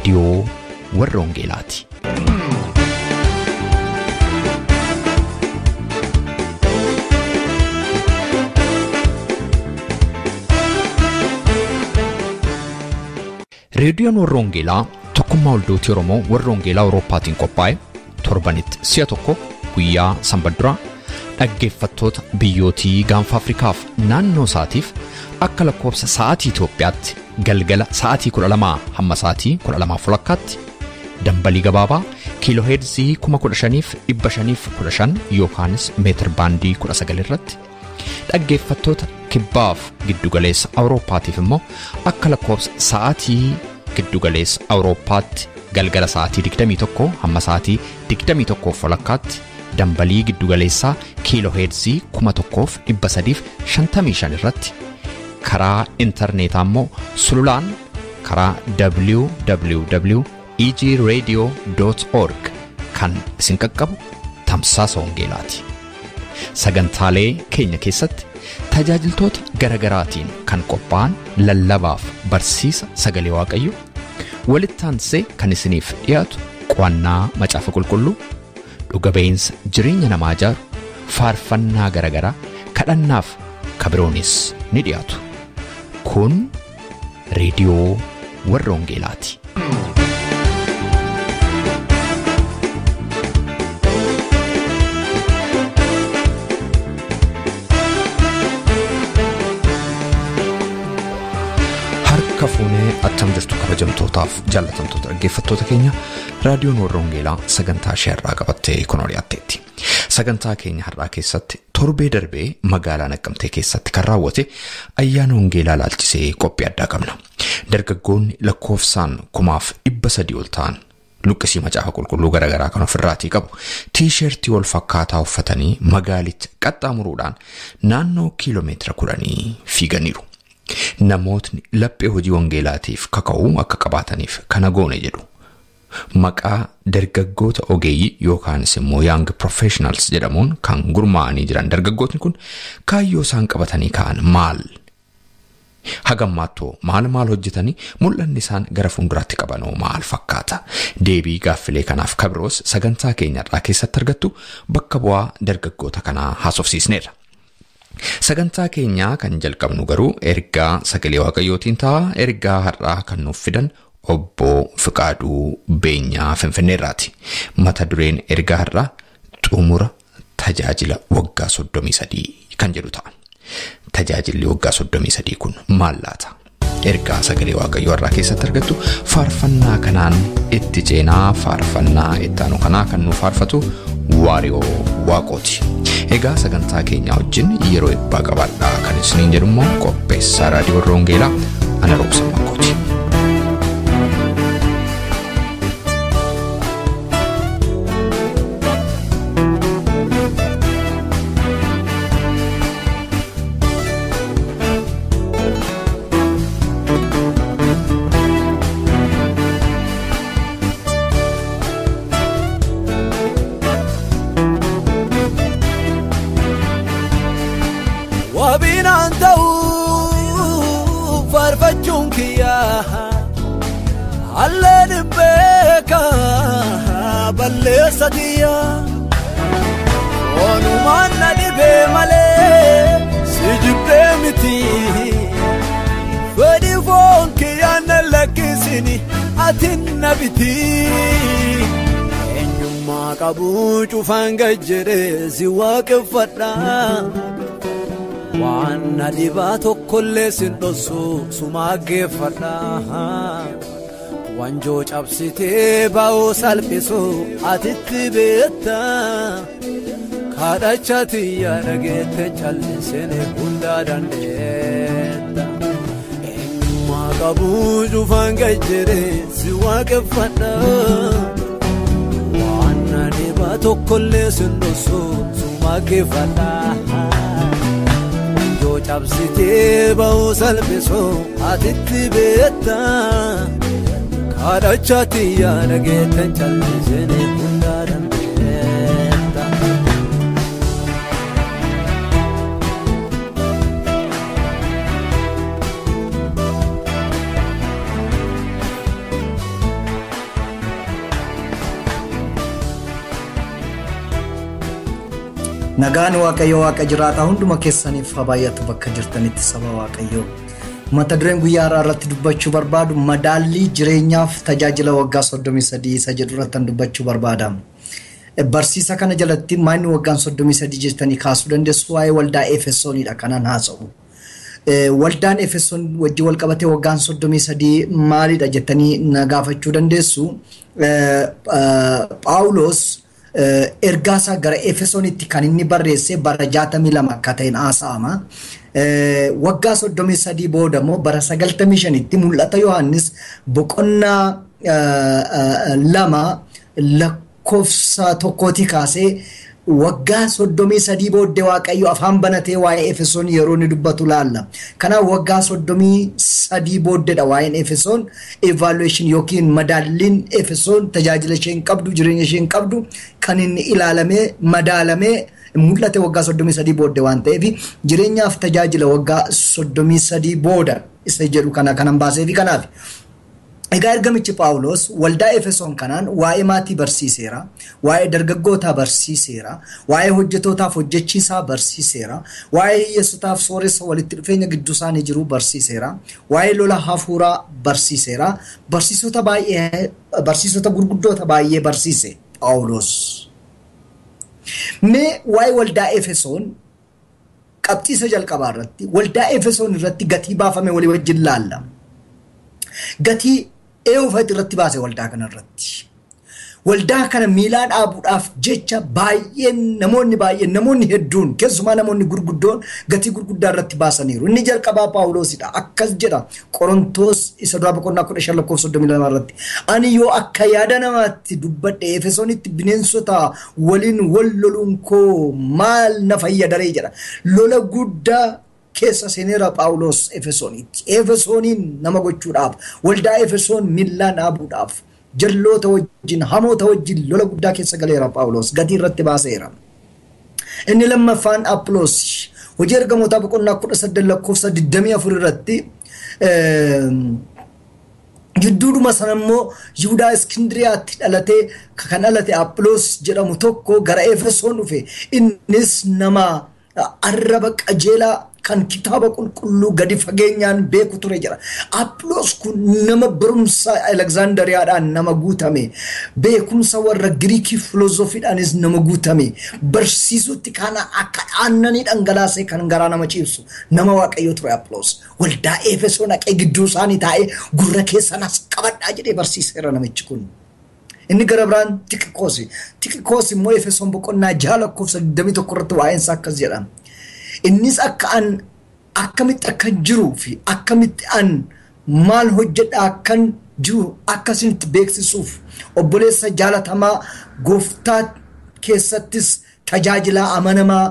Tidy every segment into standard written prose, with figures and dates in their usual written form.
Reediyoo Warra Wangeelaati. Reediyoon Warra Wangeelaa tokkummaa waldootii Oromoo Warra Wangeelaa Awurooppaatiin qophaa'e torbanitti si'a tokko guyyaa sanbata dhaggeeffattoota biyyootii gaanfa Afrikaaf naannoo isaatiif akka lakkoofsa sa'aatii Itoophiyaatti galgala sa'aatii 12 hamma sa'aatii 12:30 dambalii gabaabaa kiilooheerzii 15,515 yookaanis meetir baandii 19 irratti dhaggeeffattoota kibbaaf giddugaleessa Awurooppaatiif immoo akka lakkoofsa sa'aatii giddugaleessa Awurooppaatti galgala sa'aatii 21 hamma sa'aatii 21:30 dambalii giddugaleessaa kiilooheerzii 1355 irratti karaa intarneetaa immoo sululaan karaa www.egradio.org kan isin qaqqabu tamsaasa wangeelaati. Sagantaalee keenya keessatti tajaajiltoota garagaraatiin kan qophaa'an lallabaaf barsiisa sagalee Waaqayyo walitti aansee kan isiniif dhiyaatu qo'annaa macaafa qulqulluu dhuga ba'iinsa jireenya namaa ijaaru faarfannaa garagaraa kadhannaaf kabiroonis ni dhiyaatu. Kun reediyoo Warra Wangeelaati. Harka fuunee attam jirtu kabajamtootaaf jaallatamtoota dhaggeeffattoota keenya raadiyoon Warra Wangeelaa sagantaa ishee har'aa qabattee kunoo dhiyaatteetti. Sagantaa keenya har'aa keessatti torbee darbee magaalaa Naqqamtee keessatti kan raawwate ayyaana wangeelaa laalchisee qophii addaa qabna. Dargaggoonni lakkoofsaan 3,300 ol ta'an luqqisii macaafa qulqulluu garaagaraa kan ofirraatii qabu tiishertii wal fakkaataa uffatanii magaalicha qaxxaamuruudhaan naannoo kiiloomeetira 10 fiiganiiru. Namootni laphee hojii wangeelaatiif kaka'uu akka qabaataniif kana goone jedhu. Maqaa dargaggoota ogeeyyii yookaanis immoo young professionals jedhamuun kan gurmaa'anii jiran dargaggootni kun kaayyoo isaan qabatanii ka'an maal? Hagammattoo maal maal hojjetanii mul'anni isaan gara fuulduraatti qabanoo maal fakkaata? Deebii gaaffilee kanaaf kabiroos sagantaa keenyarraa keessatti argattu bakka bu'aa dargaggoota kanaa haasofsiisneerra. Sagantaa keenyaa kan jalqabnu garuu ergaa sagalee Waaqayyootiin ta'a. Ergaa har'aa kan nuuf fidan obbo Fiqaaduu Beenyaa Finfinneerraati. Mata dureen ergaa har'aa xumura tajaajila waggaa 33 kan jedhu ta'a. Tajaajilli waggaa 33 kun maal laata? Ergaa sagalee Waaqayyoo har'aa keessatti argattu faarfannaa kanaan itti ceenaa. Faarfannaa itti aanu kanaa kan nuuf faarfatu Waariyoo Waaqooti. Egaa sagantaa keenya wajjin yeroo eebbaa qabaadhaa kan isiniin jedhu immoo qopheessaa raadiyoo Warra Wangeelaa ana Roobsan Makkooti. Onumaan na dhibee malee si jibbee miti. Fedhi foon kiyyaan na lakkisini ati na biti. Eenyummaa qabu cufaan gad jedhee si waaqeffadha. Waan na dhibaa tokkollee sin dhossu suma geeffadha. Wanjoo cabsitee ba'uu salphisu atitti beekta. Kadhacha tiyya dhageette callisine hundaa dandeetta. Eenyummaa qabu cufaan gad jedhee si waaqeffadha. Waan na dhibaa tokkollee sin dhossu suma geeffadha. Wanjoo cabsitee ba'uu salphisu atitti beekta. Kadhacha tiyya dhageette callisine hundaa dandeetta. Nagaan Waaqayyo Waaqa jiraataa hunduma keessaniif haa baay'atu bakka jirtanitti saba Waaqayyoo. Mata dureen guyyaa har'aa irratti dubbachuu barbaadu madaallii jireenyaaf tajaajila waggaa 33 isa jedhu irratti dubbachuu barbaada. Barsiisa kana jalatti maanni waggaan 33 jettanii kaasuu dandeessu waa'ee waldaa Efesoonidha kanan haasa'u. Waldaan Efesoon wajjin wal qabatee waggaan 33 maalidha jettanii na gaafachuu dandeessu. Phaawulos ergaa isaa gara Efesoonitti kan inni barreesse bara 62 akka ta'een haasa'ama. Waggaa 33 booda immoo bara 95tti mul'ata Yohaannis boqonnaa 2 lakkoofsa 1 kaasee waggaa 33 booddee Waaqayyo afaan banatee waa'ee Efesoon yeroo inni dubbatu laalla. Kanaaf waggaa 33 booddeedha waa'een Efesoon evaluation yookiin madaalliin Efesoon tajaajila isheen qabdu jireenya isheen qabdu kan inni ilaalamee madaalamee mul'ate waggaa 33 booddee waan ta'eef jireenyaaf tajaajila waggaa 33 booda isa jedhu kana kanan baaseefi kanaaf. Egaa ergamichi Phaawulos waldaa Efesoon kanaan waa'ee maatii barsiiseera, waa'ee dargaggootaa barsiiseera, waa'ee hojjetootaaf hojjechiisaa barsiiseera, waa'ee hiyyeessotaaf sooressa walitti dhufeenya gidduu isaanii jiru barsiiseera, waa'ee lola hafuuraa barsiiseera, barsiisota gurguddoota baay'ee barsiise Phaawulos. Mee waa'ee waldaa Efesoon qabxiisa jalqabaa irratti waldaa Efesoon irratti gatii baafame walii wajjin laalla. Gatii eenyuufatti irratti baase waldaa kana irratti. Waldaa kana miilaa dhaabuudhaaf jecha baay'een namoonni hedduun keessumaa namoonni gurguddoon gatii gurguddaa irratti baasaniiru. Inni jalqabaa Phaawulosidha. Akkas jedha Qorontoos isa duraa boqonnaa 15 lakkoofsa 32 irratti. Ani yoo akka yaada namaatti dubbadhe Efesoonitti bineensota waliin wal loluun koo maal na fayyadaree jedha. Lola guddaa keessa seeneera Phaawulos Efesoonitti. Efesooniin nama gochuudhaaf, waldaa Efesoon miillaa dhaabuudhaaf, jalloota wajjin, hamoota wajjin lola guddaa keessa galeera Phaawulos gatii irratti baaseera. Inni lammaffaan Aphiloos hojii ergamootaa boqonnaa 18 lakkoofsa 24 irratti gidduudhuma sana immoo Yihudaa Iskindiriyaatti dhalatee kan dhalate Aphiloos jedhamu tokko gara Efesoon dhufe. Innis nama arraba qajeelaa kan kitaaba qulqulluu gadi fageenyaan beeku ture jira. Aphiloos kun nama barumsa Aleksaandariyaadhaan nama guutame, beekumsa warra Giriikii filoozofiidhaanis nama guutame, barsiisutti kana akka aannanii dhangalaasee kan garaa nama ciibsu nama Waaqayyoo ture Aphiloos. Waldaa Efesoon dhaqee gidduu isaanii taa'ee gurra keessan as qabadhaa jedhee barsiiseera namichi kun. Inni gara biraan Tiqikoosi. Tiqikoos immoo Efesoon boqonnaa 6 lakkoofsa 21 irratti waa'een isaa akkas jedha. Innis akka an akkamitti akka jiruu fi akkamitti an maal hojjedha akkan jiru akkasinitti beeksisuuf obboleessa jaalatamaa gooftaa keessattis tajaajilaa amanamaa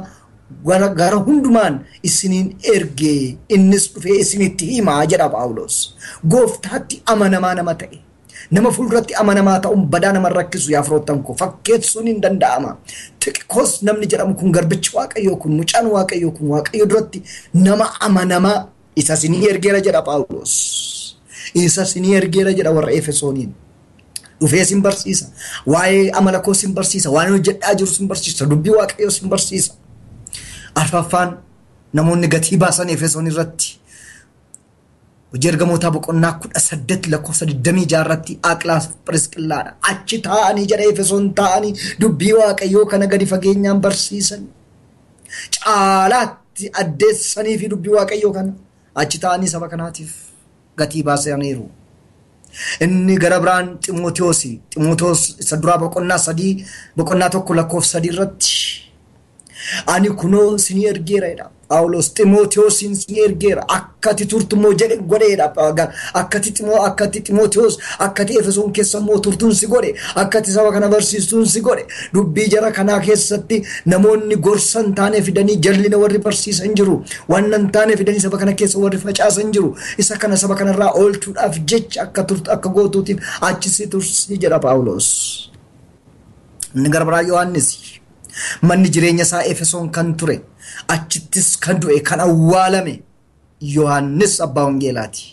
gara hundumaan isiniin erge innis dhufee isinitti himaa jedha Phaawulos. Gooftaatti amanamaa nama ta'e. Nama fuulduratti amanamaa ta'uun badaa nama rakkisu yaa firoottan koo fakkeessuun hin danda'ama. Tiqikoos namni jedhamu kun garbichi Waaqayyoo kun mucaan Waaqayyoo kun Waaqayyo duratti nama amanamaa isa isinii ergeera jedha Phaawulos. Isa isinii ergeera jedha warra Efesooniin. Dhufee isin barsiisa. Waa'ee amala koo isin barsiisa. Waan hojjedhaa jiru isin barsiisa. Dubbii Waaqayyoo isin barsiisa. Arfaffaan namoonni gatii baasan Efesoon irratti. Hojii ergamootaa boqonnaa 18 lakkoofsa 26 irratti Aqilaas Phirisqillaadha. Achi taa'anii jedha Efesoon taa'anii dubbii Waaqayyoo kana gadi fageenyaan barsiisan. Caalaatti addeessanii fi dubbii Waaqayyoo kana achi taa'anii saba kanaatiif gatii baasaniiru. Inni gara biraan Ximotewoosi. Ximotewos isa duraa boqonnaa 3 boqonnaa 1 lakkoofsa 3 irratti ani kunoo sinii ergeera jedha. Phaawulos Ximotewosiin sinii ergeera. Akkati turtu immoo jedhe godheedha. Akkati Ximotewos akkati Efesoon keessa immoo turtuun si godhe. Akkati saba kana barsiistuun si godhe. Dubbii jara kanaa keessatti namoonni gorsa hin taane fidanii jallina warri barsiisan jiru. Waan hin taane fidanii saba kana keessa warri facaasan jiru. Isa kana saba kanarraa oolchuudhaaf jecha akka turtu akka gootuutiif achi si tursi jedha Phaawulos. Inni gara biraa Yohaannis. Manni jireenya isaa Efesoon kan ture achittis kan du'e kan awwaalame Yohaannis abbaa wangeelaati.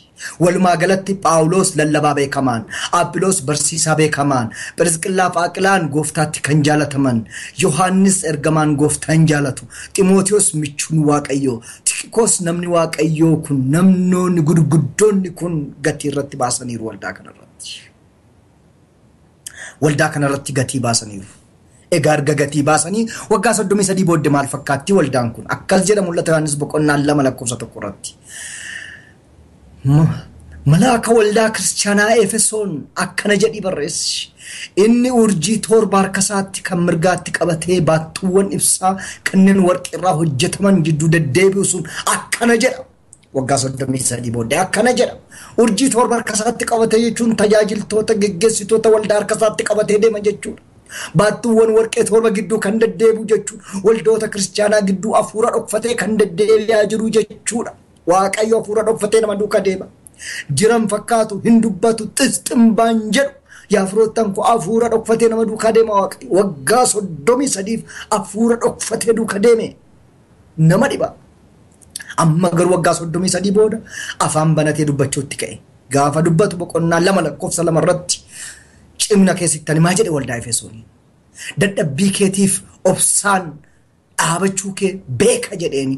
Walumaa galatti Phaawulos lallabaa beekamaan, Aphiloos barsiisaa beekamaan, Phirisqillaa fi Aqilaan gooftaatti kan jaalataman, Yohaannis ergamaan gooftaan jaalatu, Ximootiyoos michuun Waaqayyoo, Tikiqoos namni Waaqayyoo kun namnoonni gurguddoonni kun gatii irratti baasaniiru waldaa kanarratti. Waldaa kanarratti gatii baasaniiru. Egaa erga gatii baasanii waggaa 33 booddee maal fakkaatti waldaan kun? Akkas jedha mul'ata Yohaannis boqonnaa 2 lakkoofsa 1 irratti. Malaaka waldaa kiristaanaa Efesoon akkana jedhii barreessi. Inni urjii torba harka isaatti kan mirgaatti qabatee baattuuwwan ibsaa kanneen warqii irraa hojjetaman jidduu deddeebi'u sun akkana jedha. Waggaa 33 booddee akkana jedha. Urjii torba harka isaatti qabatee jechuun tajaajiltoota geggeessitoota waldaa harka isaatti qabatee deema jechuudha. Baattuuwwan warqee torba gidduu kan deddeebi'u jechuudha. Waldoota kiristaanaa gidduu hafuura dhokfatee kan deddeebi'aa jiru jechuudha. Waaqayyo hafuura dhokfatee nama duukaa deema. Jiran fakkaatu hin dubbatu xisximbaan jedhu. Yaa firoottan koo hafuura dhokfatee nama duukaa deema Waaqayyo. Waggaa 33 hafuura dhokfatee duukaa deeme nama dhiba. Amma garuu waggaa 33 booda afaan banatee dubbachuutti ka'e. Gaafa dubbatu boqonnaa 2 lakkoofsa 2 irratti cimna keessatti maa jedhe waldaa Efesoonii. Dadhabbii keetiif obsaan dhaabachuu kee beeka jedheeni.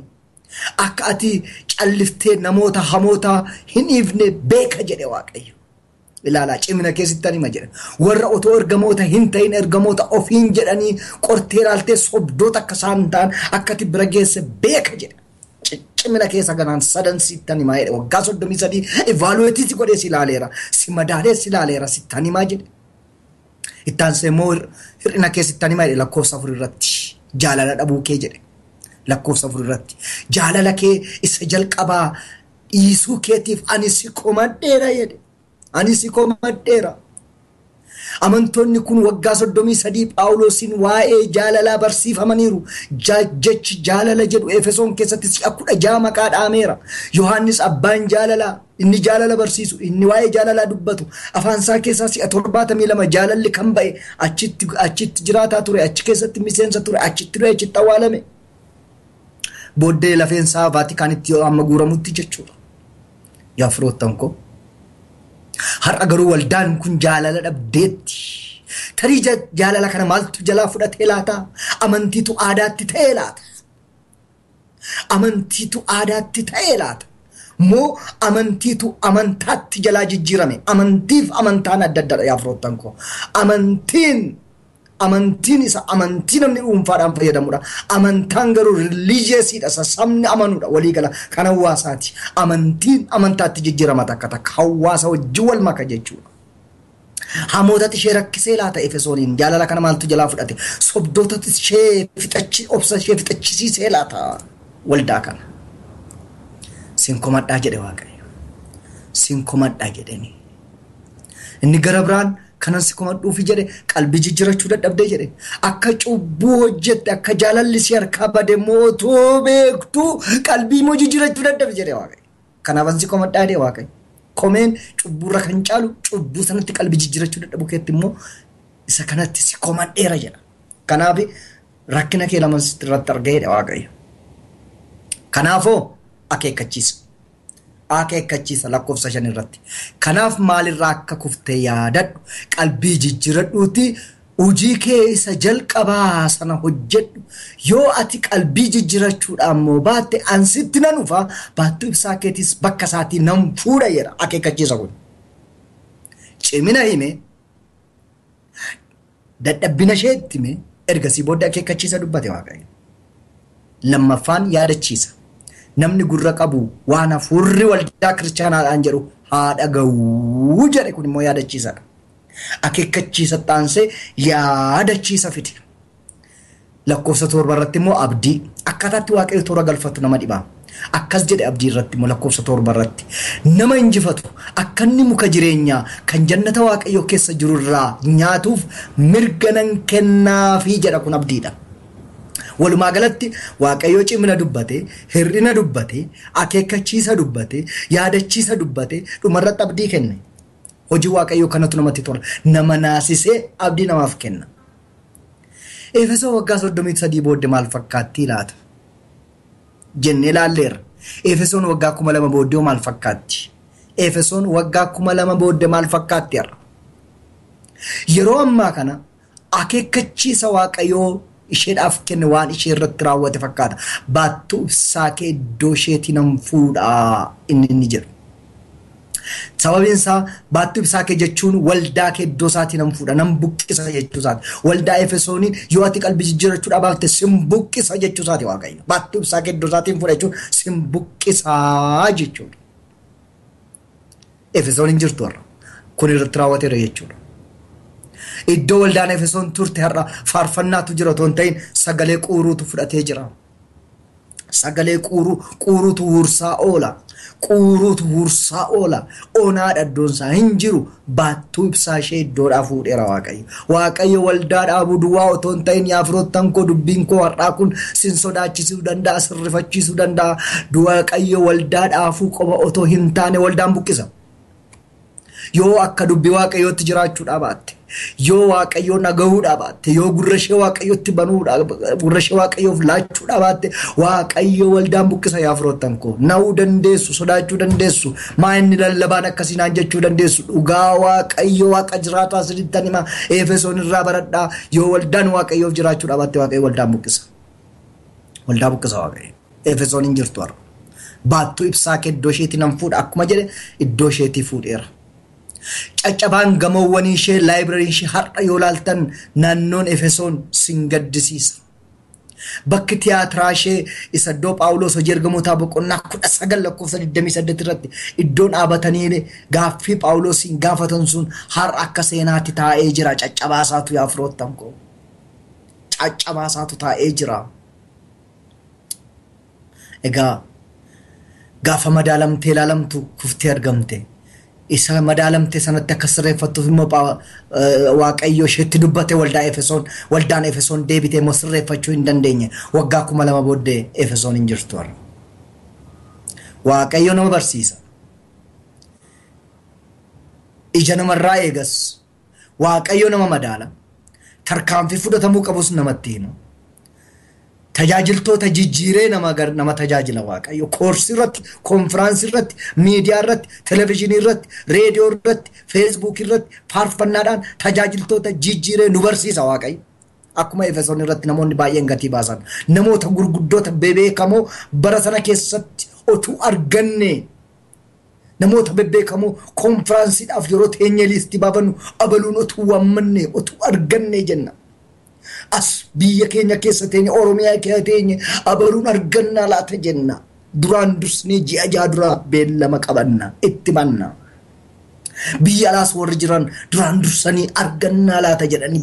Akka ati calliftee namoota hamoota hin dhiifne beeka jedhe Waaqayyo. Ilaalaa cimina keessatti hima jedha. Warra otoo ergamoota hin ta'in ergamoota ofiin jedhanii qortee ilaaltee sobdoota akka isaan ta'an akka ati bira geesse beeka jedha. Cimina keessa ganaan sadan sittan himaa jedhe. Waggaa 33 evaluate si godhee si ilaaleera. Si madaalee si ilaaleera sittan himaa jedhe. Ittaansee immoo hir'ina keessatti himaa jedhe lakkoofsa 4 irratti jaalala dhabuu kee jedhe. Lakkoofsa 4 irratti jaalala kee isa jalqabaa dhiisuu keetiif ani si komadheera jedhe. Ani si komadheera. Amantoonni kun waggaa 33 Phaawulosiin waa'ee jaalalaa barsiifamaniiru. Jechi jaalala jedhu Efesoon keessatti si'a 16 maqaa dhaameera. Yohaannis abbaan jaalalaa inni jaalala barsiisu inni waa'ee jaalalaa dubbatu afaan isaa keessaa si'a 72 jaalalli kan ba'e achitti jiraataa ture, achi keessatti miseensa ture, achitti du'e, achitti awwaalame. Booddee lafeensaa Vaatikaanitti yoo amma guuramutti jechuudha. Yaa firoottan koo. Har'a garuu waldaan kun jaalala dhabdeetti. Tarii jaalala kana maaltu jalaa fudhatee laata? Amantiitu aadaatti ta'ee laata? Amantiitu aadaatti ta'ee laata? Moo amantiitu amantaatti jalaa jijjiirame? Amantiif amantaan adda addadha yaa firoottan koo. Amantiin isa amantii namni dhuunfaadhaan fayyadamudha. Amantaan garuu religiousiidha. Isa sabni amanudha waliigala kan hawaasaati. Amantiin amantaatti jijjiirama takka takka hawaasa wajjin wal maka jechuudha. Hamootatti ishee rakkisee laata Efesooniin jaalala kana maaltu jalaa fudhate? Sobdootatti ishee obsa ishee fixachisiisee laata waldaa kana? Sin komadhaa jedhe Waaqayyo. Sin komadhaa jedheni. Inni gara biraan kanan si komadhuufi jedhe qalbii jijjiirachuu dadhabdee jedhe. Akka cubbuu hojjette akka jaalalli si harkaa bade mootuu beektu qalbii immoo jijjiirachuu dadhabde jedhe Waaqayyo. Kanaafan si komadhaa jedhe Waaqayyo. Komeen cubbuurra kan caalu cubbuu sanatti qalbii jijjiirachuu dadhabuu keetti immoo isa kanatti si komadheera jedha. Kanaaf rakkina kee lama irratti argee jedhe Waaqayyo. Kanaafoo akeekkachiisa. Akeekkachiisa lakkoofsa 5 irratti. Kanaaf maalirraa akka kuftee yaadadhu qalbii jijjiiradhuuti hojii kee isa jalqabaa sana hojjedhu. Yoo ati qalbii jijjiirachuudhaan immoo baatte ansitti nan dhufa baattuu ibsaa keetis bakka isaatii nan fuudha jedha akeekkachiisa kun. Cimina hime dadhabbina isheetti hime ergasii booddee akeekkachiisa dubbate Waaqayyo. Lammaffaan yaadachiisa. Namni gurra qabu waan hafuurri waldaa kiristaanaadhaan jedhu haa dhaga'uu jedhe kun immoo yaadachiisadha. Akeekkachiisa taansee yaadachiisa fide. Lakkoofsa 7 irratti immoo abdii. Akkaataatti Waaqayyo toora galfatu nama dhibaa. Akkas jedhe abdii irratti immoo lakkoofsa 7 irratti. Nama injifatu akka inni muka jireenyaa kan jannata Waaqayyo keessa jiru irraa nyaatuuf mirga nan kennaafii jedha kun abdiidha. Walumaa galatti Waaqayyo cimina dubbate, hir'ina dubbate, akeekkachiisa dubbate, yaadachiisa dubbate, dhumarratti abdii kenne. Hojii Waaqayyoo kanatu namatti tola. Nama naasisee abdii namaaf kenna. Efesoo waggaa 33 booddee maal fakkaatti laata? Jennee ilaalleerra. Efesoon waggaa 2000 booddee maal fakkaatti? Efesoon waggaa 2000 booddee maal fakkaatti har'a? Yeroo ammaa kana akeekkachiisa Waaqayyoo isheedhaaf kenne waan ishee irratti raawwate fakkaata. Baattuu ibsaa kee iddoo isheetii nan fuudhaa inni jedhu. Sababiin isaa baattuu ibsaa kee jechuun waldaa kee iddoo isaatii nan fuudha, nan buqqisa jechuu isaati. Waldaa Efesooniin yoo ati qalbii jijjiirrachuu dhaabatte sin buqqisa jechuu isaati Waaqayyo. Baattuu ibsaa kee iddoo isaatiin fuudha jechuun sin buqqisaa jechuudha. Efesoon hin jirtu har'a. Kun irratti raawwateera jechuudha. Iddoo waldaan Efesoon turte har'a faarfannaatu jira otoo hin ta'in sagalee quuruutu fudhatee jira. Sagalee quuruutu huursaa oola. Quuruutu huursaa oola. Onaadha iddoon isaa hin jiru. Baattuu ibsaa ishee iddoodhaa fuudheera Waaqayyo. Waaqayyo waldaa dhaabuu duwwaa otoo hin ta'in yaa firoottan koo dubbiin koo har'aa kun sin sodaachisuu danda'a, sin rifachiisuu danda'a. Waaqayyo waldaa dhaabuu qofa otoo hin taane waldaan buqqisa. Yoo akka dubbii Waaqayyootti jiraachuu dhaabatte, yoo Waaqayyoon dhagahuu dhaabatte, yoo gurra ishee Waaqayyootti banuu gurra ishee Waaqayyoof laachuu dhaabatte, Waaqayyo waldaan buqqisa yaa firoottan koo. Na'uu dandeessu, sodaachuu dandeessu, maa inni lallabaan akkasii naan jechuu dandeessu. Dhugaa Waaqayyo Waaqa jiraataa sirriittan hima. Efesoon irraa baradhaa. Yoo waldaan Waaqayyoof jiraachuu dhaabatte Waaqayyo waldaan buqqisa. Waldaa buqqisa Waaqayyo. Efesoon hin jirtu har'a. Baattuu ibsaa kee iddoo isheetii nan fuudha akkuma jedhe iddoo isheetii fuudheera. Caccabaan gamoowwan ishee laayibrariin ishee har'a yoo laaltan naannoon Efesoon sin gaddisiisa. Bakki tiyaatiraa ishee isa iddoo Phaawulos hojii ergamootaa boqonnaa 19 lakkoofsa 28 irratti iddoon dhaabatanii gaaffii Phaawulosiin gaafatan sun har'a akka seenaatti taa'ee jira. Caccabaasaatu yaa firoottan koo. Caccabaasaatu taa'ee jira. Egaa gaafa madaalamtee ilaalamtu kuftee argamte. Isa madaalamte sanatti akka sirreeffattuuf immoo Waaqayyo isheetti dubbate waldaa Efesoon, waldaan Efesoon deebitee immoo sirreeffachuu hin dandeenye. Waggaa 2000 booddee Efesoon hin jirtu har'a. Waaqayyo nama barsiisa. Ija namarraa eegas. Waaqayyo nama madaala. Tarkaanfii fudhatamuu qabus namatti hima. Tajaajiltoota jijjiiree nama tajaajila Waaqayyo. Koorsii irratti, konfiraansii irratti, miidiyaa irratti, televezyiinii irratti, reediyoo irratti, feesbuukii irratti faarfannaadhaan tajaajiltoota jijjiiree nu barsiisa Waaqayyo. Akkuma Efesoon irratti namoonni baay'een gatii baasan. Namoota gurguddoota bebeekamoo bara sana keessatti otuu arganne namoota bebbeekamoo konfiraansiidhaaf yeroo teenyee liistii baafannu abaluun otuu waammanne otuu arganne jenna. As biyya keenya keessa teenye, Oromiyaa keessa teenye abaluun argannaa laata jenna. Duraan dursnee ji'a ja'a duraa beellama qabanna, itti manna. Biyya alaas warri jiran duraan dursanii argannaa laata jedhanii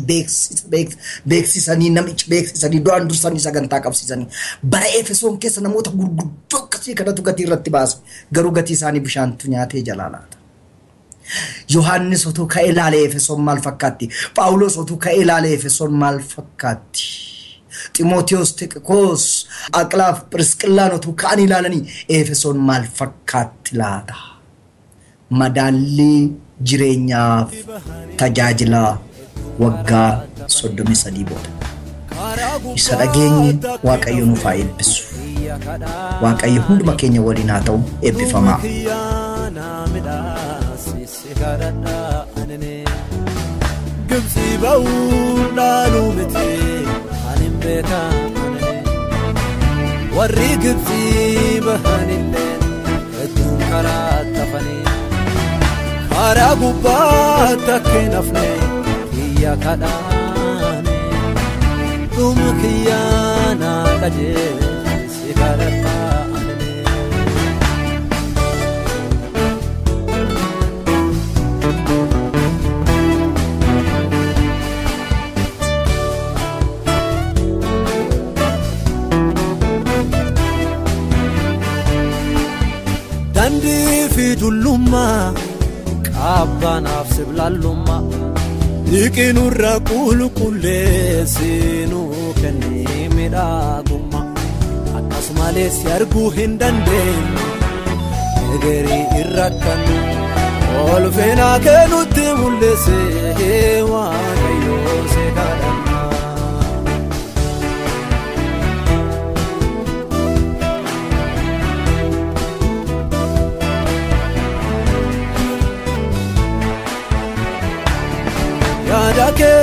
beeksisanii namicha beeksisanii duraan dursanii sagantaa qabsiisanii. Bara Efesoon keessa namoota gurguddoo akkasii kanatu gatii irratti baase. Garuu gatii isaanii bishaantu nyaatee jalaa laata. Yohaannis otuu ka'ee ilaalee Efesoon maal fakkaatti? Phaawulos otuu ka'ee ilaalee Efesoon maal fakkaatti? Ximootiyoos, Tiqikoos, Aqilaaf, Phirisqillaan otuu ka'anii ilaalanii Efesoon maal fakkaatti laata? Madaallii jireenyaaf tajaajila waggaa 33 booda. Isa dhageenye Waaqayyo nuuf haa eebbisu. Waaqayyo hunduma keenya waliin haa ta'u. Eebbifamaa. Gibsii ba'uun dhaaluu miti ani hin beekan warri Gibsii bahanillee hedduun karaa tafanii karaa gubbaa takka hin hafne kiyya kadhaane dhuma kiyyaa naa qajeelche si kadhadhaa. Dandii fi dullummaa qabbanaaf sibilaalummaa dhiqinurra qulqulleessinuu kennee miidhagummaa akkasumalee si arguu hin dandeenye egerii irra kan olfina kennutti mul'isee Waaqayyoo si kadhanna.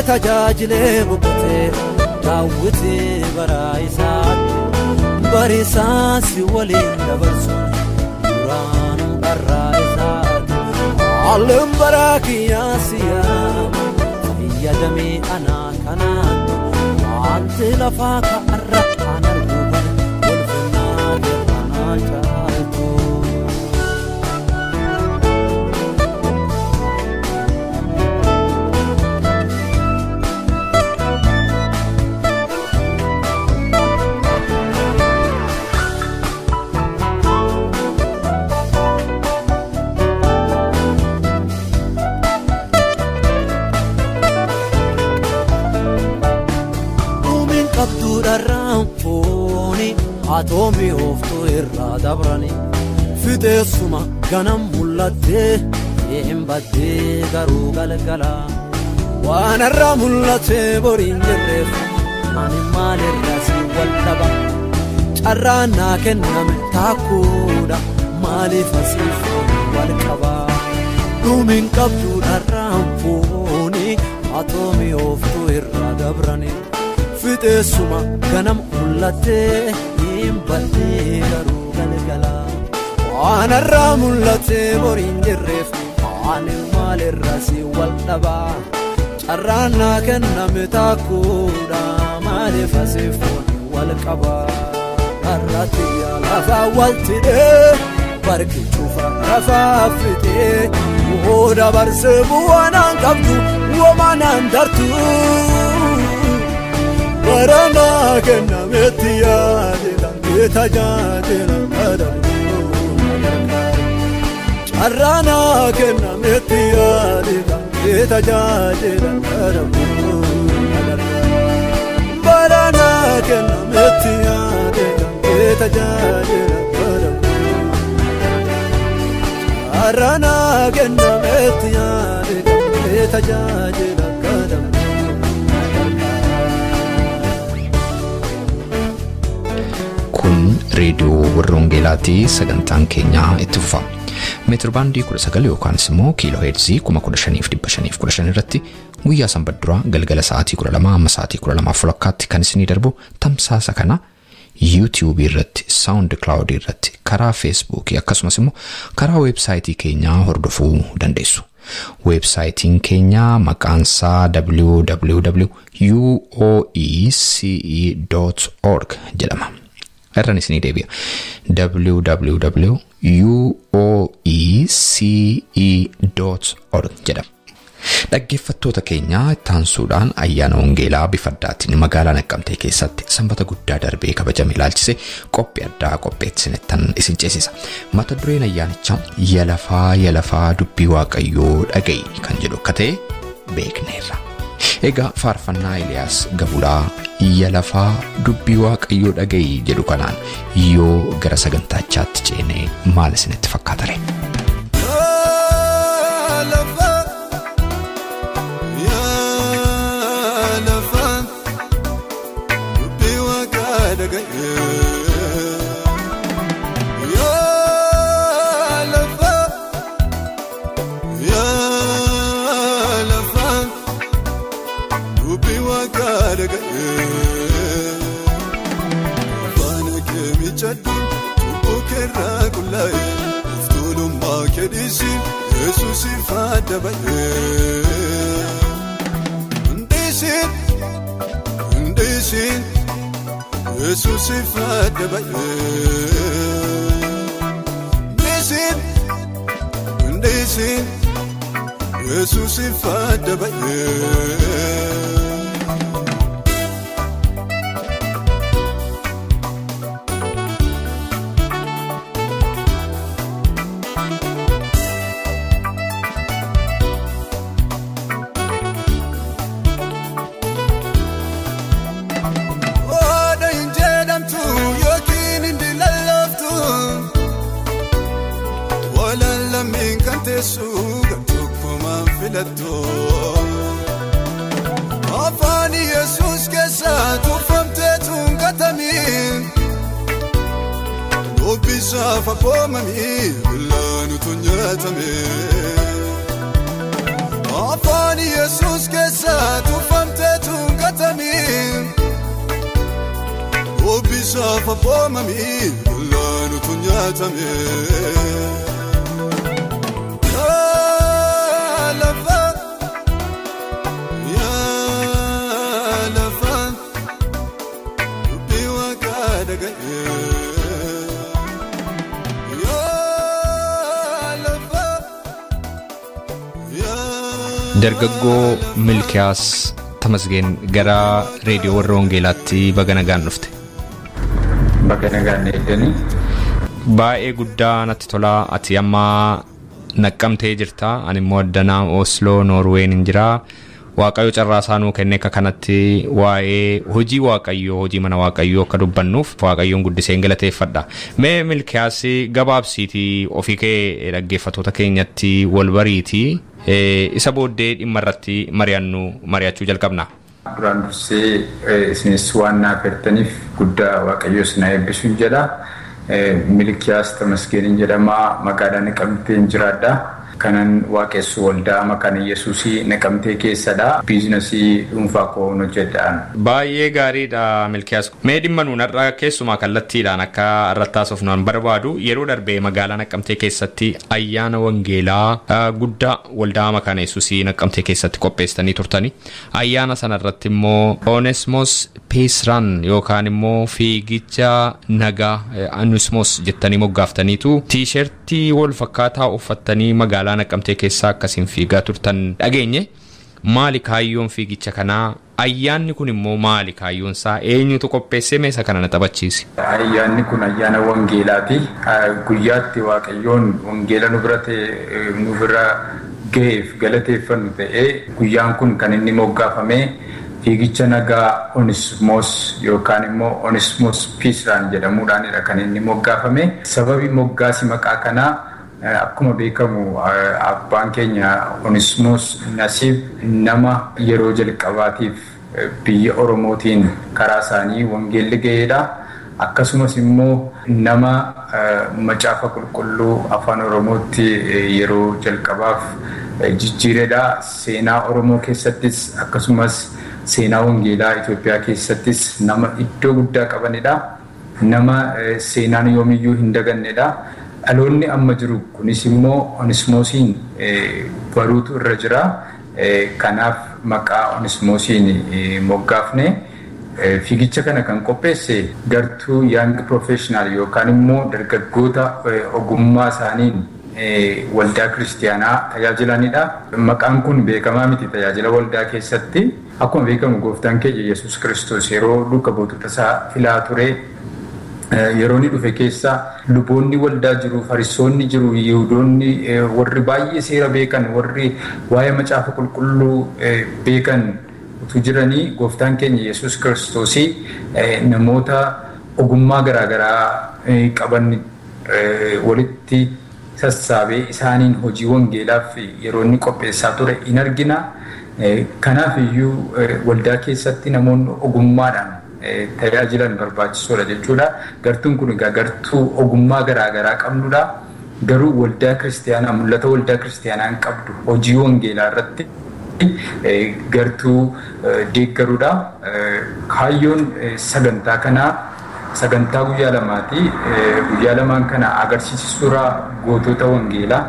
Tajaajilee boqotee daawwitee bara isaatti barisaa si waliin dabarsuun duraanuu dharraa isaatti haalluun bara kiyyaa si yaama fayyadamee anaa kanaatti wanti lafaa ka'arra an argu kana ulfinnaa keetanaa caaltu. Atoomi ooftuu irraa dabrani fixeessuma ganam mul'attee hin baddee garuu galgala waan irraa mul'atee boriin jirreef ani maalirra si wal dhaba carraan naa kenname taakkuudha maaliif asiif wal qaba dhumiin qabduu dharraan fooni atoomi ooftuu irraa dabrani fixeessuma ganam mul'attee baddee garuu galgala waan irraa mul'atee boriin jirreef ani maalirra si wal dhaba carraan naa kenname taakkuudha maaliif asiif wal qaba har'aatti lafa waltidhee barki cufa rafaa fixee woo dabarsee bu'aanaan qabdu womanaan dartu. Barana kennametti yaadela tajaajila kadhamu carraana kennametti yaadela tajaajila kadhamu barana kennametti yaadela tajaajila kadhamu carraana kennametti yaadela tajaajila kadhamu. Kun reediyoo warra Wangeelaatii sagantaan keenyaa itti fufa. Meetirbaandii 19 yookaanis immoo kiiloo heerzii 15,515 irratti guyyaa sanbata duraa galgala sa'aatii 12 amma sa'aatii 12:30 kan isinii darbu tamsaasa kana YouTube irratti, SoundCloud irratti, karaa Facebook akkasumas immoo karaa weebsaayitii keenyaa hordofuu dandeessu. Weebsaayitiin keenya maqaan isaa www.uoece.org jedhama. Irraan isinii deebi'a. www.uoece.org jedhama. Dhaggeeffattoota keenyaa ittaansuudhaan ayyaana wangeelaa bifa addaatiin magaalaa Naqqamtee keessatti sanbata guddaa darbee kabajame ilaalchise qophii addaa qopheessinettan isin ceesisa. Mata dureen ayyaanichaa yalafaa yalafaa dubbii Waaqayyoo dhaga'i kan jedhu akka ta'e beekneerra. Egaa faarfannaa Eliyaas Gabulaa yalafaa dubbii Waaqayyoo dhaga'i jedhu kanaan yoo gara sagantaachaatti ceenee maal isinitti fakkaata ree? Afaan Yesuus keessa tufamtee. Waaqayyoof abboomamii laanutu nyaatame. Yaa lafa, yaa lafa, dubbii Waaqaa dhaga'e. Yaa lafa, yaa. Dargaggoo Milkiyaas Tamasgeen, gara reediyoo warra Wangeelaatti baga nagaan dhufte. Baga nagaan eegdanii. Baay'ee guddaa natti tola. Ati amma Naqqamtee jirta. Ani immoo addanaa Osloo Noorween hin jira. Waaqayyo carraa isaa nuu kenne akka kanatti waa'ee hojii Waaqayyoo, hojii mana Waaqayyoo akka dubbannuuf Waaqayyoon guddiseen galateeffadha. Mee Milkiyaas, gabaabsiitii ofii kee dhaggeeffattoota keenyatti wal bariitii isa booddee dhimma irratti mari'annu mari'achuu jalqabna. Duraan dursee isinis waan naaf ertaniif guddaa Waaqayyo isin haa eebbisuun jedha. Milkiyaas Tamasgeeniin jedhama, magaalaa Naqamteen jiraadha. Kanan waaqessu waldaa Makaana Yesuusii Naqamtee keessadha. Biizinasii dhuunfaa koo hojjedhaan. Baay'ee gaariidha, Milkiyaas. Mee dhimma nuun har'a keessumaa kallattiidhaan akka irratti haasofnu an barbaadu, yeroo darbee magaalaa Naqqamtee keessatti ayyaana wangeelaa guddaa waldaa Makaana Yesuusii Naqqamtee keessatti qopheessitanii turtani. Ayyaana sana irratti immoo Onesmos Peace Run yookaan immoo fiigicha nagaa Onesmos jettanii moggaaftaniitu tiishertii wal fakkaataa uffattanii magaalaa Naqqamtee keessaa akkasiin fiigaa turtan dhageenye. Maali kaayyoon fiigicha kanaa? Ayyaanni kun immoo maali kaayyoon isaa? Eenyutu qopheessee? Meesa kana na taphachiisi? Ayyaanni kun ayyaana wangeelaati. Guyyaatti Waaqayyoon wangeela nu bira ta'e, nu bira ga'eef galateeffannu ta'ee, guyyaan kun kan inni moggaafame fiigicha nagaa Onismoos yookaan immoo Onismoos Peace Run jedhamuudhaanidha kan inni moggaafame. Sababi moggaasi maqaa kanaa, akkuma beekamu abbaan keenya Onismoos Nasiib nama yeroo jalqabaatiif biyya Oromootiin karaa isaanii wangeelli ga'eedha. Akkasumas immoo nama macaafa qulqulluu afaan Oromootti yeroo jalqabaaf jijjiiredha. Seenaa Oromoo keessattis akkasumas seenaa wangeelaa Itoophiyaa keessattis nama iddoo guddaa qabanidha. Nama seenaan yoomiyyuu hin dagannedha. Dhaloonni amma jiru kunis immoo Onismoosiin baruutu irra jira. Kanaaf maqaa Onismoosiin moggaafne. Fiigicha kana kan qopheesse gartuu Young Professional yookaan immoo dargaggoota ogummaa isaaniin waldaa kiristiyaanaa tajaajilanidha. Maqaan kun beekamaa miti tajaajila waldaa keessatti. Akkuma beekamu gooftaan keenya Yesuus Kiristoos yeroo duuka buutota isaa filaa ture, yeroo inni dhufe keessa luboonni waldaa jiru, farisoonni jiru, yihudoonni warri baay'ee seera beekan, warri waa'ee macaafa qulqulluu beekan utuu jiranii, gooftaan keenya Yesuus Kiristoosii namoota ogummaa garaagaraa qaban walitti sassaabee isaaniin hojii wangeelaaf yeroo inni qopheessaa ture in argina. Kanaaf iyyuu waldaa keessatti namoonni ogummaadhaan tajaajilan barbaachisoodha jechuudha. Gartuun kun egaa gartuu ogummaa garaagaraa qabnudha. Garuu waldaa kiristiyaanaa, mul'ata waldaa kiristiyaanaa hin qabdu, hojii wangeelaa irratti gartuu deeggaruudha. Kaayyoon sagantaa kanaa sagantaa guyyaa lamaati. Guyyaa lamaan kana agarsiisa suuraa gootota wangeelaa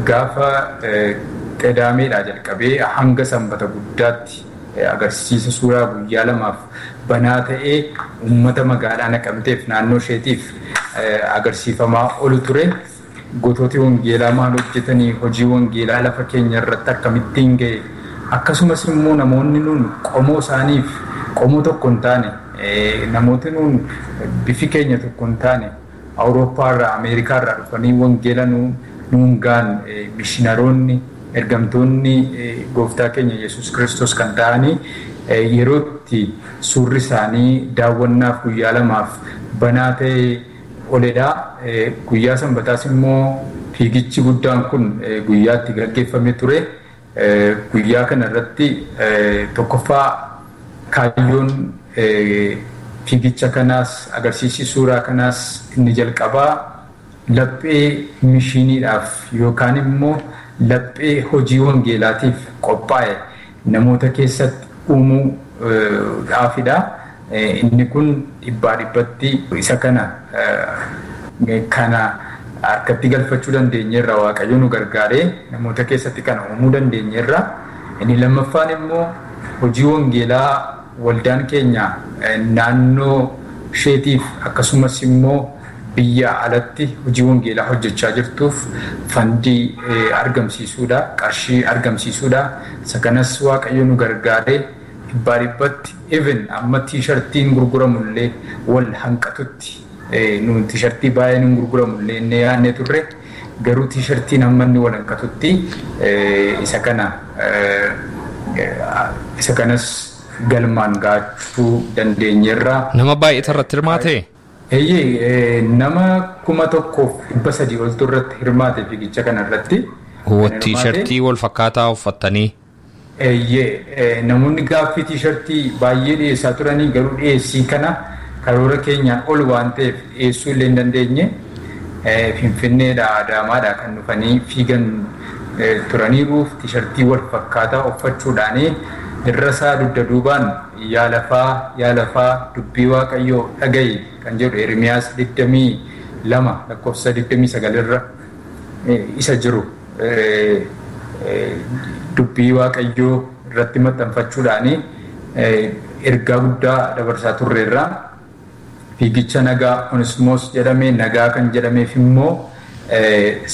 gaafa qedaameedhaa jalqabee hanga sanbata guddaatti agarsiisa suuraa guyyaa lamaaf banaa ta'ee uummata magaalaa Naqamteef naannoo isheetiif agarsiifamaa olu ture. Goototi wangeelaa maal hojjetanii, hojii wangeelaa lafa keenya irratti akkamittiin ga'e, akkasumas immoo namoonni nuun qomoo isaaniif qomoo tokko hin taane, namooti nuun bifi keenya tokko hin taane, Awurooppaa irraa, Ameerikaa irraa dhufanii wangeela nuun ga'an, mishinaroonni, ergamtoonni gooftaa keenya Yesuus Kiristoos kan ta'anii yerootti suurri isaanii daawwannaaf guyyaa lamaaf banaa ta'e oledha. Guyyaa sanbataas immoo fiigichi guddaan kun guyyaatti gaggeeffame ture. Guyyaa kana irratti tokkoffaa kaayyoon fiigicha kanaas agarsiisi suuraa kanaas inni jalqabaa laphee mishiiniidhaaf yookaan immoo laphee hojii wangeelaatiif qophaa'e namoota keessatti uumuudhaafidha. Inni kun 100% isa kana harkatti galfachuu dandeenyeerra, Waaqayyo nu gargaaree namoota keessatti kana uumuu dandeenyeerra. Inni lammaffaan immoo hojii wangeelaa waldaan keenya naannoo isheetiif akkasumas immoo biyya alatti hojii wangeelaa hojjechaa jirtuuf fandii argamsiisuudha, qarshii argamsiisuudha. Isa kanas Waaqayyo nu gargaaree 100% even amma tiishartiin gurguramullee wal hanqatutti, nu tiishartii baay'een hin gurguramullee inni yaadne turre, garuu tiishartiin amma inni wal hanqatutti isa kanas galmaan gaachuu dandeenyeerra. Nama baay'eetu irratti hirmaate? Eeyyee, nama 1300 oltu irratti hirmaate fiigicha kana irratti. Tiishartii wal fakkaataa uffattanii? Eeyyee, namoonni gaaffii tiishartii baay'ee dhiyeessaa turanii, garuu dhiyeessii kana karoora keenyaan ol waan ta'eef dhiyeessuu illee hin dandeenye. Finfinneedha, Adaamaadha kan dhufanii fiigan turaniiruuf tiishartii wal fakkaataa uffachuudhaanii irra isaa dugda duubaan yaa lafaa yaa lafaa dubbii Waaqayyoo dhaga'i kan jedhu Ermiyaas 22 lakkoofsa 29 irra isa jiru dubbii Waaqayyoo irratti maxxanfachuudhaanii ergaa guddaa dabarsaa turreerra. Fiigicha nagaa Onesimoos jedhamee nagaa kan jedhameef immoo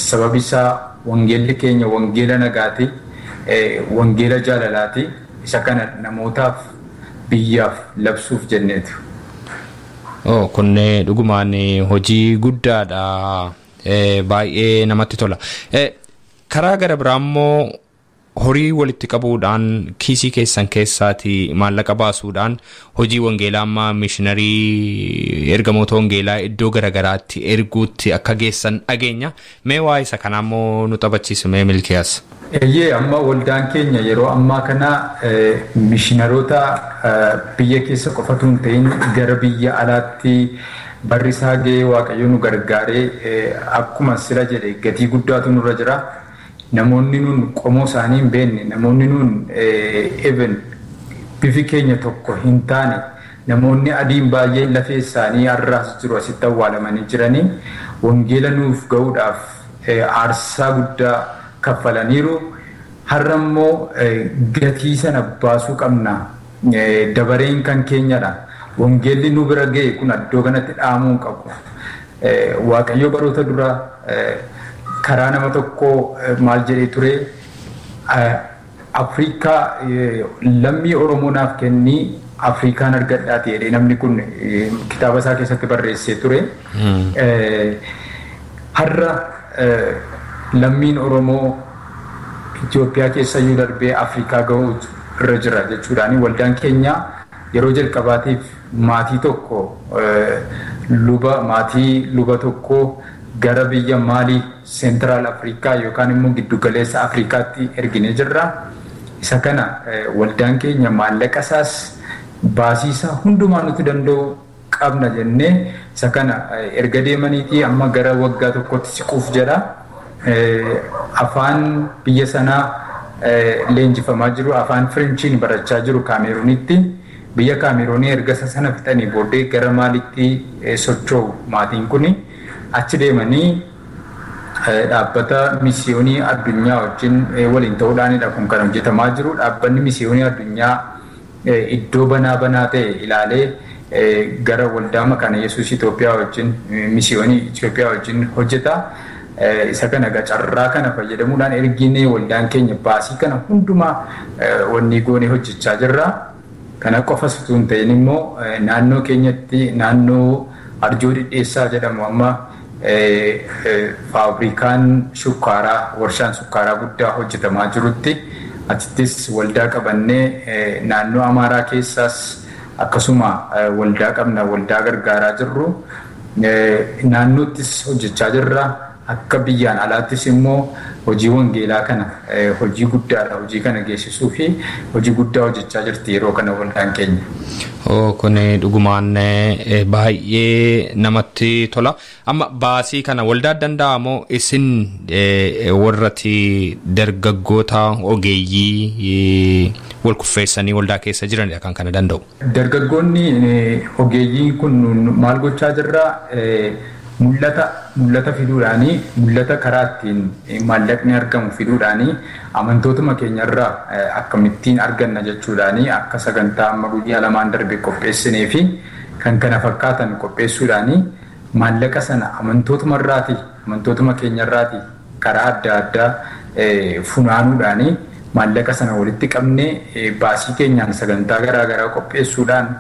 sababi isaa wangeelli keenya wangeela nagaati, wangeela jaalalaati. Isa kana namootaaf biyyaaf labsuuf jenneetu. Kun dhugumaan hojii guddaadha. Baay'ee namatti tola. Karaa gara biraa immoo horii walitti qabuudhaan kiisii keessan keessaatii maallaqa baasuudhaan hojii wangeelaa amma mishiinarii ergamoota wangeelaa iddoo garaagaraatti erguutti akka geessan dhageenya. Mee waa isa kanaa immoo nu taphachiisu mee Milkiyaas? Eeyyee, amma waldaan keenya yeroo ammaa kana mishiinaroota biyya keessa qofatu hin ta'in gara biyya alaatti barri isaa ga'ee Waaqayyo nu gargaaree akkuma sila jedhe gatii guddaatu nurra jira. Namoonni nun qomoo isaanii hin beekne, namoonni nun even bifi keenya tokko hin taane, namoonni adiin baay'een lafee isaanii har'aas jiru asitti awwaalamanii jiranii wangeela nuuf ga'uudhaaf aarsaa guddaa kaffalaniiru. Har'a immoo gatii sana baasuu qabna. Dabareen kan keenyadha. Wangeelli nu bira ga'e kun iddoo kanatti dhaamuu hin qabu. Waaqayyo baroota dura karaa nama tokkoo maal jedhee ture, Afrikaa lammii Oromoo naaf kennii Afrikaan argadhaati jedhee namni kun kitaaba isaa keessatti barreessee ture. Har'a lammiin Oromoo Itoophiyaa keessa iyyuu darbee Afrikaa ga'uu irra jira jechuudhaani waldaan keenya yeroo jalqabaatiif maatii tokko luba maatii luba tokko gara biyya Maalii Seentiraal Afrikaa yookaan immoo giddugaleessa Afrikaatti erginee jirra. Isa kana waldaan keenya maallaqa isaas baasii isaa hundumaa nuti danda'u qabna jennee isa kana erga deemaniitii amma gara waggaa tokkotti siquuf jedha. Afaan biyya sanaa leenjifamaa jiru, afaan Firiinchiin barachaa jiru Kaameruunitti. Biyya Kaameruunii erga isa sana fixanii booddee gara Maalitti socho'u maatiin kuni. Achi deemanii dhaabbata misiyoonii addunyaa wajjin waliin ta'uudhaanidha kun kan hojjetamaa jiru. Dhaabbanni misiyoonii addunyaa iddoo banaa banaa ta'e ilaalee gara waldaa Makaana Yesuus Itoophiyaa wajjin misiyoonii Itoophiyaa wajjin hojjeta. Isa kana carraa kana fayyadamuudhaan erginee waldaan keenya baasii kana hundumaa wanni goonee hojjechaa jirra. Kana qofas utuu hin ta'in immoo naannoo keenyatti naannoo Arjoo Dhidheessaa jedhamu amma faabrikaan shukkaaraa warshaan sukkaaraa guddaa hojjetamaa jirutti achittis waldaa qabannee naannoo Amaaraa keessaas akkasuma waldaa qabna, waldaa gargaaraa jirru. Naannoottis hojjechaa jirra. Akka biyyaan alaattis immoo hojii wangeelaa kana hojii guddaadha, hojii kana geessisuu fi hojii guddaa hojjechaa jirti yeroo kana waldaan keenya. Kun dhugumaan baay'ee namatti tola. Amma baasii kana waldaa danda'amoo isin warratti dargaggoota ogeeyyii wal kuffeessanii waldaa keessa jiranidha kan kana danda'u. Dargaggoonni ogeeyyiin kun maal gochaa jirra? Mul'ata fiduudhaanii, mul'ata karaa ittiin maallaqni argamu fiduudhaanii amantootuma keenyarraa akkamittiin arganna jechuudhaanii akka sagantaa amma guyyaa lamaan darbe qopheessinee fi kan kana fakkaatan qopheessuudhaanii maallaqa sana amantootuma keenyarraati karaa adda addaa funaanuudhaanii maallaqa sana walitti qabnee baasii keenyaan sagantaa garaa garaa qopheessuudhaan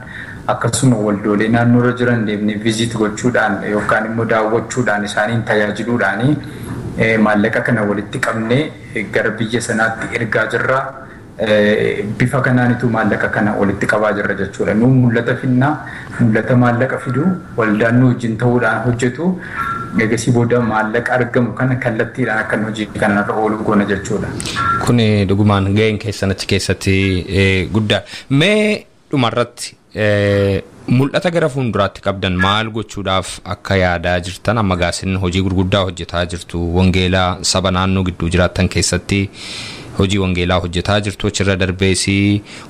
akkasuma waldoolee naannoorra jiran deemnee viizit gochuudhaan yookaan immoo daawwachuudhaan isaaniin tajaajiluudhaan maallaqa kana walitti qabnee gara biyya sanaatti ergaa jirra. Bifa kanaanitu maallaqa kana walitti qabaa jirra jechuudha. Nuun mul'ata finnaa, mul'ata maallaqa fiduu, waldaan nu wajjin ta'uudhaan hojjetu, eegasii booda maallaqa argamu kana kallattiidhaan akka hojii kanarra oolu goona jechuudha. Kun dhugumaan ga'een keessan achi keessatti guddaa. Mee dhumarratti mul'ata gara fuulduraatti qabdan maal gochuudhaaf akka yaadaa jirtan amma gaasin hojii gurguddaa hojjetaa jirtu wangeelaa saba naannoo gidduu jiraattan keessatti hojii wangeelaa hojjetaa jirtu achirra darbees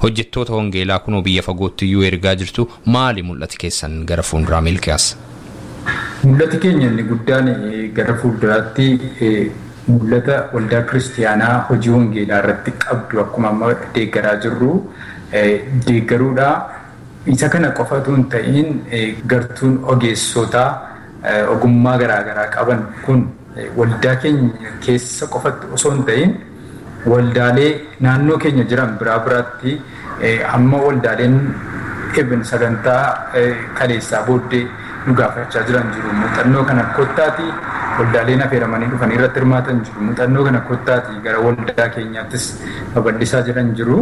hojjettoota wangeelaa kunoo biyya fagootti iyyuu ergaa jirtu maali mul'ati keessan gara fuulduraa Milkiyaas? Mul'ati keenya inni guddaan gara fuulduraatti mul'ata waldaa kiristiyaanaa hojii wangeelaa irratti qabdu akkuma amma deeggaraa jirru deeggaruudha. Isa kana qofatu hin ta'in gartuun ogeessotaa ogummaa garaagaraa qaban kun waldaa keenya keessa qofatti osoo hin ta'in waldaalee naannoo keenya jiran biraa biraatti amma waldaaleen even sagantaa kaleessaa booddee nu gaafachaa jiran jiru. Muuxannoo kana kottaati waldaaleen affeeramanii dhufanii irratti hirmaatan jiru. Muuxannoo kana kottaati gara waldaa keenyaattis babal'isaa jiran jiru.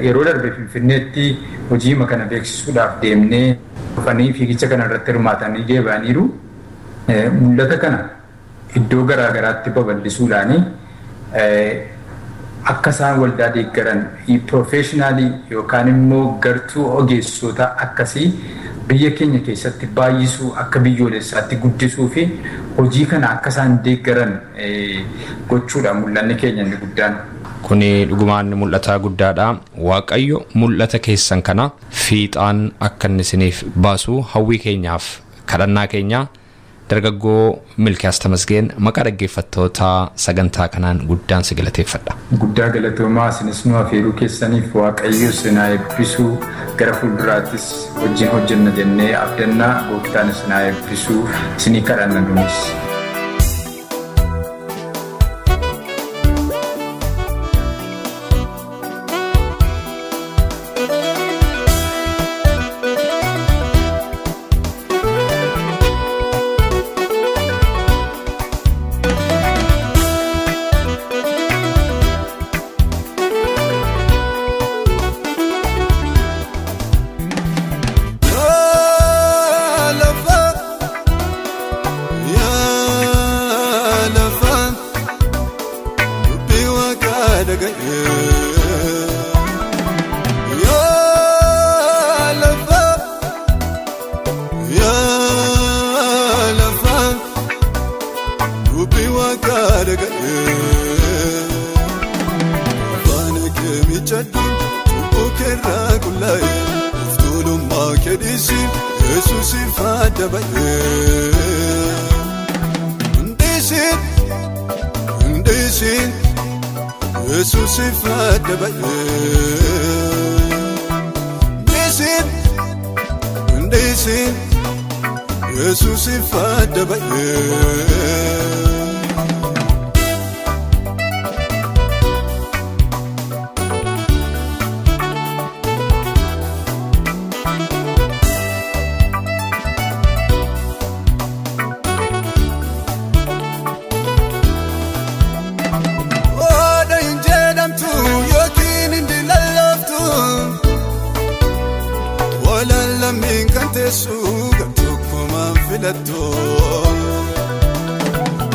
Yeroo darbe Finfinneetti hojii kana beeksisuudhaaf deemnee dhufanii fiigicha kana irratti hirmaatanii deebi'aniiru. Mul'ata kana iddoo garaa garaatti babal'isuudhaani akka isaan waldaa deeggaran piroofeeshinaalii yookaan immoo gartuu ogeessota akkasii biyya keenya keessatti baay'isuu akka biyyoolessaatti guddisuu fi hojii kana akka isaan deeggaran gochuudha mul'anni keenya inni guddaan. Kuni dhugumaan mul'ata guddaadha. Waaqayyo mul'ata keessan kana fiixaan akka inni isiniif baasu hawwii keenyaaf kadhannaa keenya dargaggoo Milkiyaas Tamasgeen maqaa dhaggeeffattoota sagantaa kanaan guddaan si galateeffadha. Guddaa galatoomaa isinis nu affeeruu keessaniif Waaqayyo isin haa eebbisu gara fuulduraattis wajjin hojjenna jennee abdannaa gooftaan isin haa eebbisu isinii kadhanna nunis.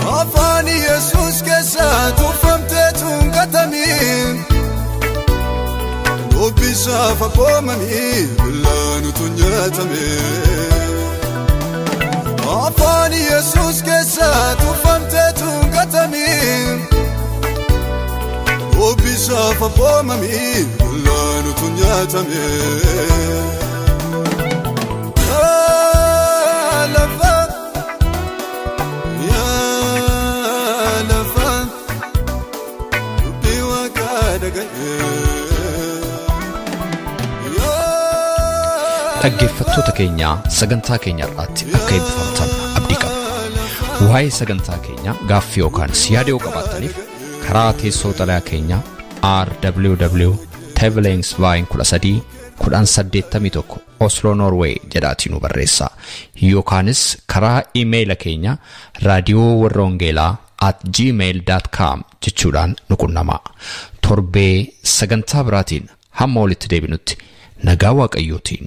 Afaan Yesuus keessa tuffamtee tun gatamiin. Dubbisaaf abboomamii billaanutu nyaatame. Afaan Yesuus keessa tuffamteetu hin gatamii. Dubbisaaf abboomamii billaanutu nyaatame. Lafa yaa lafa dubbii waaqaa dhaga'ee. Dhaggeeffattoota keenyaa, sagantaa keenya irraatti akka eebbifamtan abdii qabna. Waa'ee sagantaa keenyaa gaaffii yookaan yaada yoo qabaattaniif karaa teessoo xalayaa keenyaa RWW Tevelingsveien 13 1081 Oslo, Norway jedhaatii nu barreessaa. Yookaanis karaa iimeeyila keenya raadiyoowarrawangeelaa@gmail.com jechuudhaan nu qunnamaa. Torbee sagantaa biraatiin hamma walitti deebinutti nagaa Waaqayyootiin.